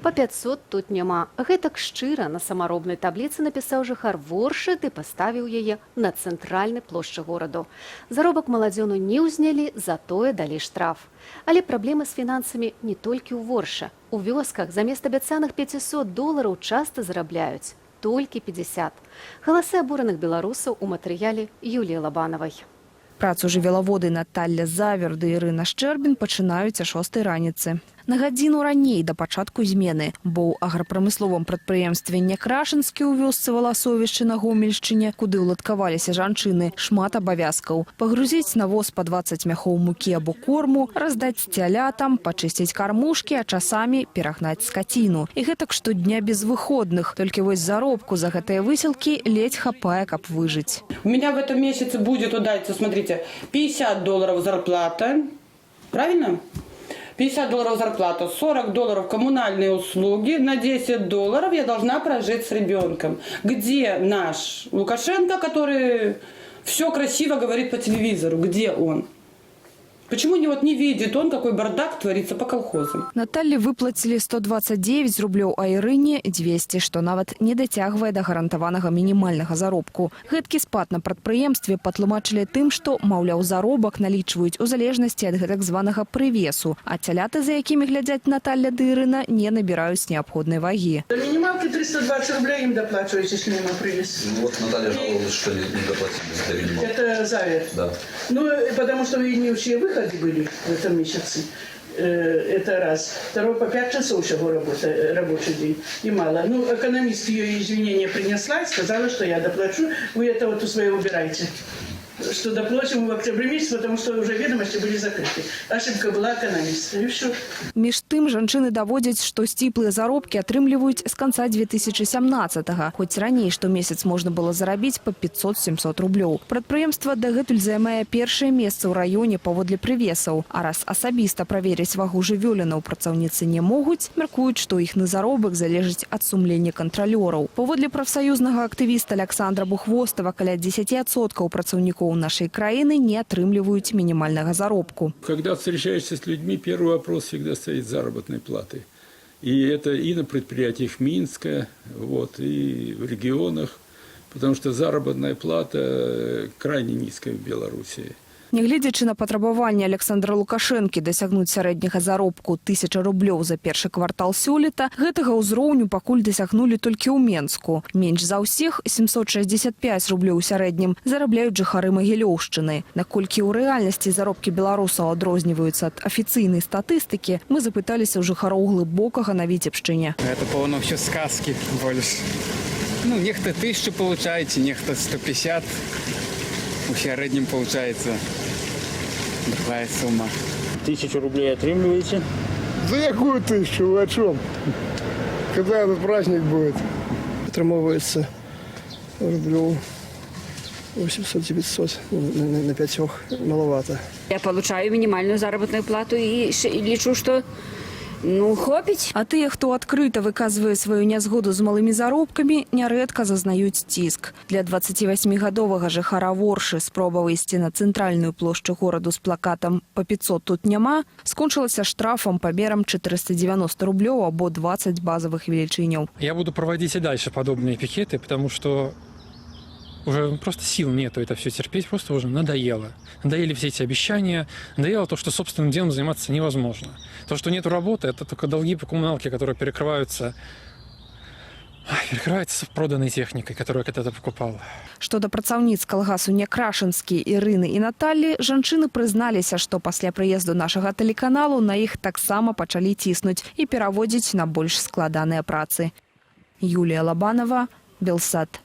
«Па 500 тут няма». Гэтак шчыра на самаробнай табліцы напісаў жыхар Воршы ды паставіў яе на цэнтральнай плошчы гораду. Заробак маладзёну не ўзнялі, затое далі штраф. Але праблемы з фінансамі не толькі ў Воршы. У вёсках замест абяцаных 500 долараў часта зарабляюць толькі 50. Галасы абураных беларусаў у матэрыяле Юліі Лабанавай. Працу жывёлаводы Наталля Заверды і Ірына Шчэрбін пачынаюць а 6 раніцы. На гадзіну раней да пачатку змены, бо ў аграпрамысловым прадпрыемстве «Някрашынскі» ў вёсцы Валасовішчы на Гомельшчыне, куды ўладкаваліся жанчыны, шмат абавязкаў. Пагрузіць на воз па 20 мяхоў мукі або корму, раздаць цялятам, пачысціць кармушкі, а часамі перагнаць скаціну. І гэтак штодня без выходных. Толькі вось заробку за гэтыя высілкі ледзь хапае, каб выжыць. У меня в этом месяце будет, вот дайте, смотрите, 50 долларов зарплата. Правильно? 50 долларов зарплата, 40 долларов коммунальные услуги, на 10 долларов я должна прожить с ребенком. Где наш Лукашенко, который все красиво говорит по телевизору? Где он? Почему не, вот не видит он, какой бардак творится по колхозам? Наталлі выплацілі 129 рублёў, а Ірыне 200, што нават не дацягвае да гарантаванага мінімальнага заробку. Гэткі спад на прадпрыемстве патлумачылі тым, што, маўляў, заробак налічваюць у залежнасці ад гэтак званага прывесу, а цяляты, за якімі глядзяць Наталля ды Ірына, не набіраюць неабходнай вагі. До минималки 320 рублей им доплачиваете, если нема привес. Ну вот Наталья жаловалась, что не доплатили до минималки. Это Завер. Да. Ну, потому что не все выходы были в этом месяце. Это раз. Второе, по 5 часов всего работа, рабочий день. И мало. Ну, экономист ее извинения принесла и сказала, что я доплачу. Вы это вот у своей убирайте. Что доплатим в октябре месяце, потому что уже ведомости были закрыты. Ошибка была экономиста. И все. Між тым, жанчыны даводзяць, што сціплыя заробкі атрымліваюць з канца 2017-го. Хоць раней штомесяц можна было зарабіць па 500-700 рублёў. Прадпрыемства дагэтуль займае першае месца ў раёне паводле прывесаў. А раз асабіста праверыць вагу жывёлінаў працаўніцы не могуць, мяркуюць, што іхны заробак залежыць ад сумлення кантралёраў. Паводле прафсаюзнага актывіста Аляксандра Бухвостава, каля 10% працаўнікоў нашай краіны не атрымліваюць мінімальнага заробку. Когда встречаешься с людьми, первый вопрос всегда стоит заработной платы. И это и на предприятиях Минска, вот, и в регионах, потому что заработная плата крайне низкая в Беларуси. Нягледзячы на патрабаванне Аляксандра Лукашэнкі дасягнуць сярэдняга заробку 1000 рублёў за першы квартал сёлета, гэтага ўзроўню пакуль дасягнулі толькі ў Менску. Менш за ўсіх, 765 рублёў у сярэднім, зарабляюць жыхары Магілёўшчыны. Наколькі ў рэальнасці заробкі беларусаў адрозніваюцца ад афіцыйнай статыстыкі, мы запыталіся ў жыхароў Глыбокага на Віцебшчыне. Это, по-моему, все сказки больше. Ну, нехта 1000 получаете, нехта 150. У сярэднім получается другая сумма. 1000 рублей атрымліваеце? За якую тысячу? Вы о чем? Когда этот праздник будет? Атрымоўваецца рублёў 800-900 на пяцёх, маловато. Я получаю минимальную заработную плату и лічу, что, ну, хопіць. А тыя, хто адкрыта выказвае сваю нязгоду з малымі заробкамі, нярэдка зазнаюць ціск. Для 28-гадовага жыхара Воршы спроба выйсці на цэнтральную плошчу гораду з плакатам «Па 500 тут няма» скончылася штрафам памерам 490 рублёў або 20 базавых велічыняў. Я буду проводить и дальше подобные пикеты, потому что уже просто сил нету это все терпеть, просто уже надоело. Надоели все эти обещания, надоело то, что собственным делом заниматься невозможно. То, что нету работы, это только долги по коммуналке, которые перекрываются, ай, перекрываются проданной техникой, которую я когда-то покупал. Што да працаўніц калгасу «Някрашынскі» Ірыны і Наталлі, жанчыны прызналіся, што пасля прыезду нашага тэлеканалу на іх таксама пачалі ціснуць і пераводзіць на больш складаныя працы. Юлія Лабанова, Белсат.